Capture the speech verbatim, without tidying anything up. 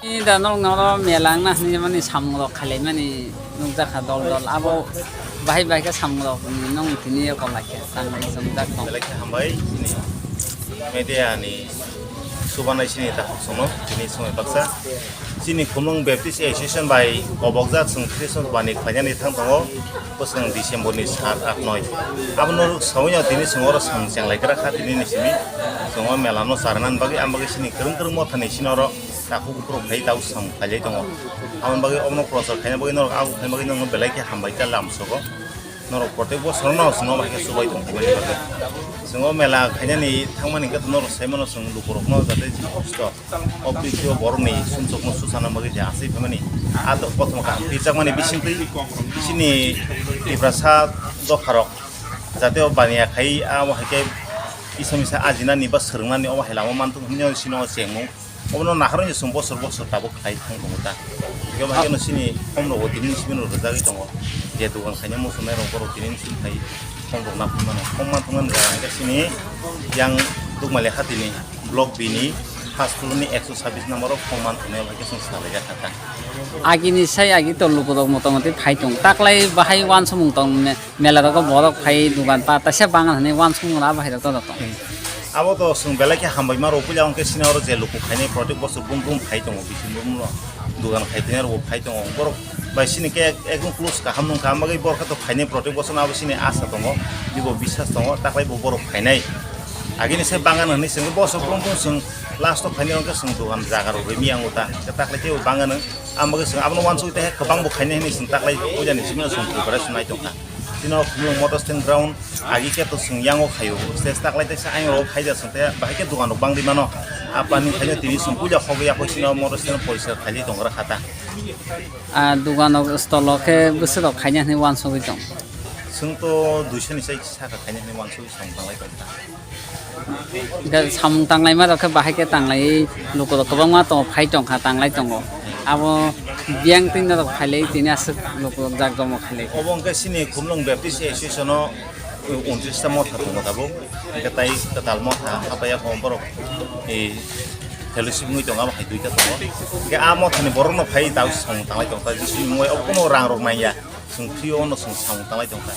Ni da nok noro mela wngna hinwi mani samung rok khailaimani nukjakha dol dol. Abo bahai bahai khe samung rok nong tini yo kolai khe tang jwngjak tong. Belai khe hambai chini media ni subanai chini takhuk songno tini swngwi baksa. Chini Khumlwng Baptist Association bai kobokjak chwng Christmas bani khlainani thang tongo. Bwswng December ni sat, at, noi. Abono sawino tini chwng oro chwng chenglai gra kha tini ni simi. Chwng o mela no charwna bagwi, ang bagwi chini kwrwng kwrwng mothani sini oro takhuk buphuru khai tau sam khailai tongo. Aboni bagwi obono prochar khaina bagwi norok abo khaina bagwi norokno belai khe hambai kha lamsogo. Norok protek bosor no chwng o bai khe chubai tong khaimani bagwi. Chwng o mela khainani thangmani hwnkhe norok sai mano chwng lukurokno jate jini kosto o prithibi o borokni sumsokno suchana bagwi je asai phaimani. A to kothoma kaham pirjakmani bisingtwi chini Tiprasa dopharok jate o baniya khai abo hai khe kisa misa ajinani ba swrwngnani omo hai lama manthok hinwi sino chengmung. Obono naharwi chwng bosor bosor tabuk khlai thang tongo ta. Hwnkhe bai kheno chini khomrokbo tini simi rwjagwi tongo. Je dogan khaina muchungnairok borok tini simi khai khomrok naphang mano. Khom manthokmani jaga hwnkhe chini yang Dukmali hatini Block B ni Haskulu ni ekso sabis number o khom manthoknai bai khe chwng salai jakha ta. Agini sai agi to lukurok motamoti phai tong. Taklai bahai wansukmung tong me-, mela rogo borok phai dugan pa taisa bangan hwnwi wansukmung rw bahai rok to tong. Hmm. Abo to chwng belai khe hambai ma rw puila hwnkhe sini oro je luku khainai protek bosor brum brum phai tongo bisi brum brum rok dugan khai tini aro bo phai tongo. Borok bai sini khe ek-, ekdom close kaham nung kaham bagwi borok khe to khainai protek bosor no abo sini asa tongo, bibo biswas tongo, taklai bo borok khainai. Agini se bangan hwnwi chwng bosor brum brum chwng last o khainai hwnkhe chwng dogan jaga rok rwmi yango ta, khe taklai teibo bangan ang bagwi chwng abono wansugwi tei kwbang bo khainai hwnwi chwng taklai puila ni simi chwng preparation nai tongkha. Chini o Khumlwng motor stand ground agi khe to chwng yango khaio, stage taklai tei sa ayang rok khaija chwng tei bahai khe dogan rok bangdi mano. A planning khaino tini chwng puila hogwi yakho chini o motor stand porisar khailai tongra kha ta. Ah, dogano stolo khe bwswk rok khaina hinwi wansugwi tong. Chwng to duiso ni sai saka khaina hinwi wansugwi chwng tanglai tong kha. Hwnkhe samung tanglai ma rok khe bahai khe tanglai luku rok kwbangma tongo phai tong kha tanglai tongo. Abo biyang twi norok phailai tini aswk luku rok jak jomo khailai. Obo hwnkhe chini Khumlwng Baptist Association o untris ta motha tongo tabuk. Hwnkhe tai kwtal motha hapai ya borok fellowship wngwi tongo abo hai duita tongo. Hwnkhe a mothani borok no phai tabuk samung tanglai tong kha Jisuni mungwi obo kuno rang rok nangya. Chwng free o no chwng samung tanglai tong kha.